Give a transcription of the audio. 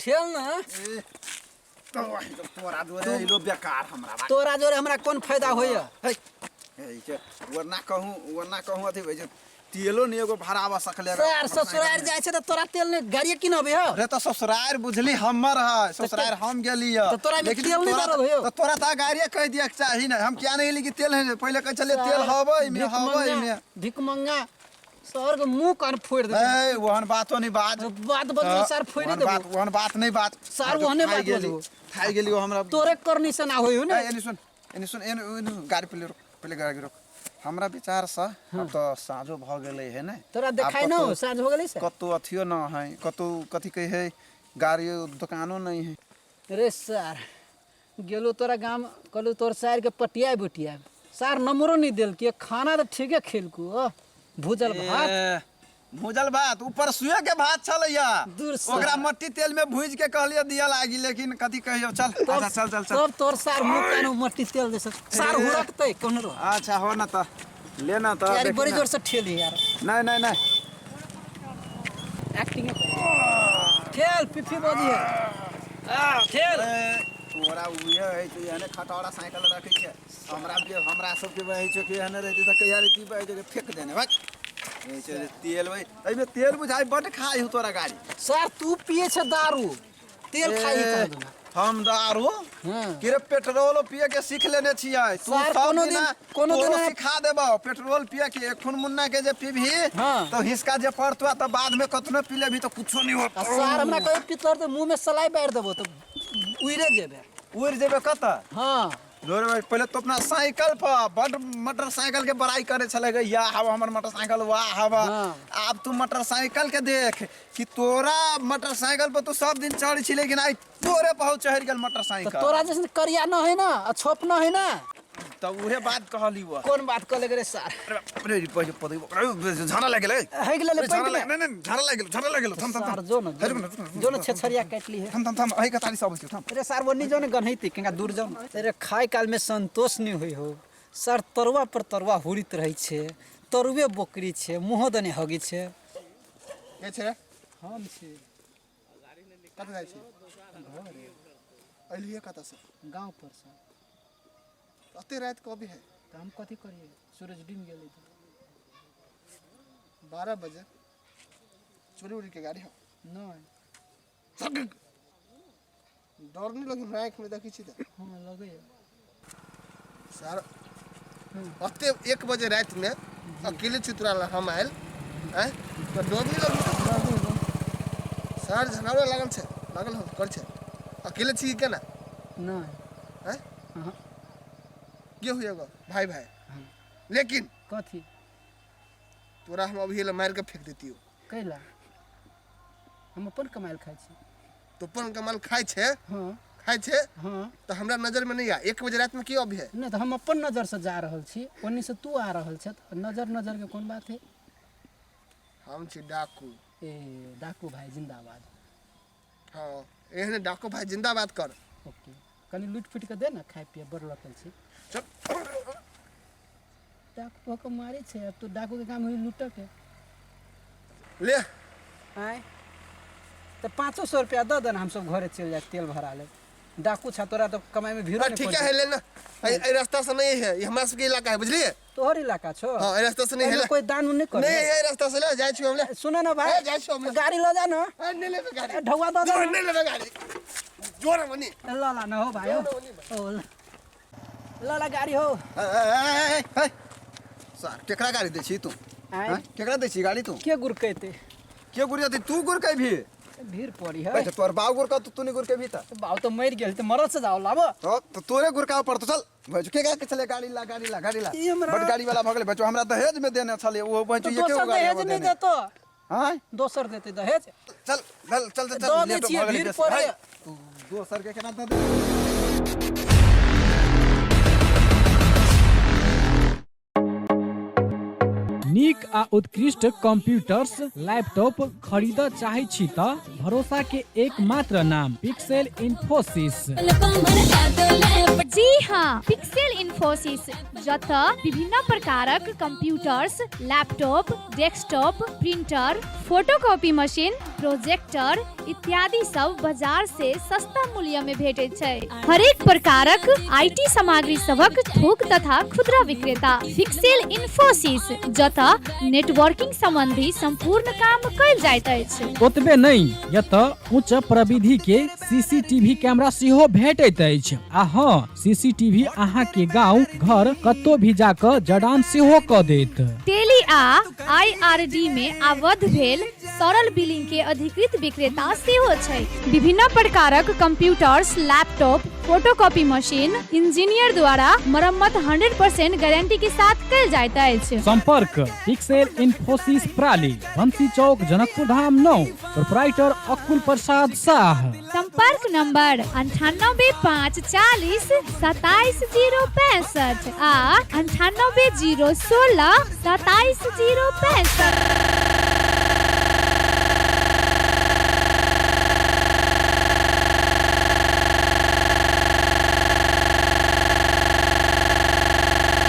ठेल ना। ए, तोरा जोरे अइलो बेकार हमरा बा। तोरा जोरे हमरा कोन फायदा होइए? है, ए, जे, वरना कहूँ, वरना कहूँ अथी होइ छै, तेलो नहि एगो भराबऽ सकले। सर ससुरार जाइ छै तऽ तोरा तेल नहि गाड़िए किनबै हो? अरे तऽ ससुरार बुझली हमर है, ससुरार हम गेली है। तऽ तोरा एहिमे लेकिन तेल नहि तोरा दरब हौ? तऽ तोरा तऽ गाड़िए कहि दियऽ के चाही ने। हम किया नहि गेली कि तेल है? पहिले कहै छलियै तेल हबै एहिमे, हबै एहिमे। भिकमंगा सर के मुंह कान फोड़ि देबै। ए, ओहन बातो नहि बाज। बात बजबो सर, फोड़ि ओहन देबो। बात, ओहन बात नहि बात सर, ओहने थाकि बात गेली, बजबो। थाकि गेली ओ हमरा। तोरे करनी से ना होय हो ए, ने। एने सुन, एने सुन, एने एने सुन, गाड़ी पहिले रोक, पहिले गाड़ी रोक। हमरा विचार से आब तऽ साँझो भऽ गेलै है ने। तोरा आब देखाइ न कतौ- साँझ हो गेलै से। कतौ अथियो न है, कतौ कथी कहै है, गाड़ी दोकानो नहि है। रे सर, गेलो तोरा गाम, कहलू तोर सार के पटिया बुटिया, सार नंबरो नहीं देलकी। खाना तऽ ठीके खेलकू ओ, भूजल भात। ए, भूजल भात ऊपर सुए के भात छलैया। दूर से। ओकरा मट्टी तेल में भूज के कहलिए दिया लागी, लेकिन कथी कहियो। चल, अच्छा, चल चल चल। सब तोर सार मुँह कान मट्टी तेल जैसे सार। ए। हुरकतै कोन रो। अच्छा हो न त ले न त। यार देखी बड़ी न। जोर से ठेली यार। नहीं नहीं नहीं। एक्टिंग ठेल, पिफी बजी है, ठेल। ए, तोरा उहे है छै, एहने खटौरा साइकिल रखै छै। हमरा भी, हमरा सबके वही छै कि एहने रहती तऽ कहिया रहती बहि छै, फेक देने भाइ। ई छै जे तेल वही एहिमे तेल बुझाइ बड्ड खाइ हूँ तोरा गाड़ी। सर, तू पिए छे दारू, तेल खाइ ए, कह दूना। हम दारू? हाँ। कि रे, पेट्रोलो पिए के सीख लेने छियै तू? सर, सब कोनो दिना कोनो तोरो दिना- सिखा देबौ पेट्रोल पिए के। एखुन मुन्ना के जे पीबही तो हिसका जे पड़तो, तऽ बाद में कतनो पी लेबही तऽ कुछो नहीं होतो। आ सर, हमरा कहियो पितर तऽ मुँह में सलाई बारि देबो तऽ उड़े जेबे। उड़ि जेबे कतऽ? हाँ। जोर भाई, पहिले तो अपना साइकिल पर बड मोटरसाइकिल के बड़ाई करे छले गे, या हवा हमर मोटरसाइकिल, वाह हवा। आब तू मोटरसाइकिल के देख कि तोरा मोटरसाइकिल पर तू सब दिन चढ़ छी, लेकिन आइ तोरे बहुत चढ़ गेल तऽ मोटरसाइकिल। तोरा जैसन करिया न है ना आ छोप न है ना। तऽ उहे बात कहली वो। कोन बात कहले रे सर? अरे पहिले पदै झाड़ा लागि गेलै। है गेलै अरे, झाड़ा पैंट लागि में। नहीं नहीं, झाड़ा लागि गेल, झाड़ा लागि गेल। थम थम सर थम। जो न हे, रुक न, रुक न, जो न छेछरिया काटली है। थम थम थम, अही कतारी सब छै, थम। अरे सर, वो नहीं जो न गन्हैती केंगा दूर जाओ। अरे खाय काल में संतोष नहीं हुई हो सर, तरुआ पर तरुआ हुरित रहै छै, तरुए बोकरी छै, मुँहो दने हगी छै। के छै? हम छी। कतऽ जाइ छी? अलियै कतऽसँ? गाँव पर से। अते राति कऽ अभी है? तऽ हम कथी करियै, सूरज डूबि गेलै तऽ। 12 बजे चोरी उरी के गाड़ी हो? नहि। डर नहीं लगे? हमरा आँखिमे देखै छी तऽ। हँ, लगैए। सर, अते 1 बजे रातिमे अकेले छी तोरा लग हम आयल आँय, तऽ डर नहीं लगे सर? झनावरा लागल छै, लागल हो कर छै। अकेले छी केना? नहि। आँय? अहाँ। के हुई एगो भाई भाई, लेकिन कथी? तोरा हम अभी ले मारि के फेंक देतियो। कैला? हम अपन कमायल खाइ छी। तो अपन कमाल खाइ छै? हँ। खाइ छै? हँ। तऽ हमरा नजर में नहीं आ, 1 बजे रात में की अभी है? नहि, तऽ हम अपन नजरसँ जा रहल छी, ओन्नीसँ तू आ रहल छ, तऽ नजर नजर के कोन बात है? हम छी डाकू। ए, डाकू भाई जिंदाबाद। हाँ, एहने डाकू भाई जिंदाबाद कर। ओके, कनि लूटि फूटि कऽ दे ने, खाय पिए बड़ लटल छी। चल। डाकू के मारै छै, आब तो डाकू के काम हुई लूटऽ के। ले। आँय, तऽ 500 रुपया दऽ दे ने, हमसब घरे चलि जाए, तेल भरा लेब। डाकू छा, तोरा तऽ कमाई में भीड़ो हाँ, नहीं ठीक पड़ै। है, ले ना। एहि रास्ता से नहीं है, ये हमरा सबके इलाका है, बुझलिए? तोहर इलाका छौ? हाँ, एहि रास्ता से नहीं है। एहिमे ले। कोई दान उन नहीं करे? नहीं, एहि रास्ता से ले जाइ छी हम, ले। सुनो ना भाई। ए, जाइ छी हम, ले। गाड़ी लऽ जा ना। ए, नहीं लेबे गाड़ी। ए, ढौआ दऽ दे जोर ना। नहीं लेबे गाड़ी, जोर मनी। ल ला न हो भाई हो। ओ ल ल ला गाड़ी हो। ए, ए, ए, ए, ए, सर, केकरा गाड़ी दै छी तू? आँय? हाँ? केकरा दै छी गाड़ी तू? के गुरकेते? के गुड़िया तू गुड़केबही? भीड़ पड़ी है। अच्छा, तोहर बाप गुड़का तो तू नहीं गुड़केबही तऽ? बाप तो मरि गेल, तऽ मरद से जाओ लाबो। तो तोरे गुड़काव पड़तो। चल बच्चो, के के चले? गाड़ी ला, गाड़ी ला, गाड़ी ला। ई हमरा- बड गाड़ी वाला भऽ गेलै बच्चो। हमरा दहेज में देने छलै ओ बच्चो। तऽ एके दोसर गो गाड़ी दहेज हमरा नहि देने। देतो? हाँ। दोसर देते दहेज? चल चल चल चल। दऽ दै लेटो छियै, भऽ गेलै भीड़ बेसी। पड़ै। है, तू दोसर के केना दऽ दे? नीक आ उत्कृष्ट कंप्यूटर्स, लैपटॉप खरीदऽ चाहै छी तऽ भरोसा के एकमात्र नाम पिक्सेल इन्फोसिस। जी हाँ, पिक्सेल इन्फोसिस, जतऽ विभिन्न प्रकारक computers, laptop, desktop, printer, photocopy machine, projector इत्यादि सब बाजार से सस्ता मूल्य में भेटैत छै। हरेक प्रकारक IT सामग्री सभक थोक तथा खुदरा विक्रेता पिक्सेल इन्फोसिस, जतऽ नेटवर्किंग संबंधी संपूर्ण काम कयल जाइत अछि। ओतबे नहि, एतऽ उच्च प्रविधि के सीसीटीवी कैमरा सेहो भेटैत अछि। आ हँ, सीसीटीवी अहाँ के गांव घर कतौ भी जाकऽ जड़ान सेहो कऽ देत। टेली आ आईआरडी में आबद्ध भेल सरल बिलिंग के अधिकृत विक्रेता सेहो छै। विभिन्न प्रकारक computers, laptop, photocopy machine engineer द्वारा मरम्मत 100% गारंटी के साथ कयल जाइत अछि। संपर्क पिक्सेल इन्फोसिस प्राली, बंसी चौक, जनकपुर धाम 9, प्रोपराइटर अकुल प्रसाद साह। संपर्क नंबर 98 5 40 27 0 65 आ 98 0 16 27 0 65।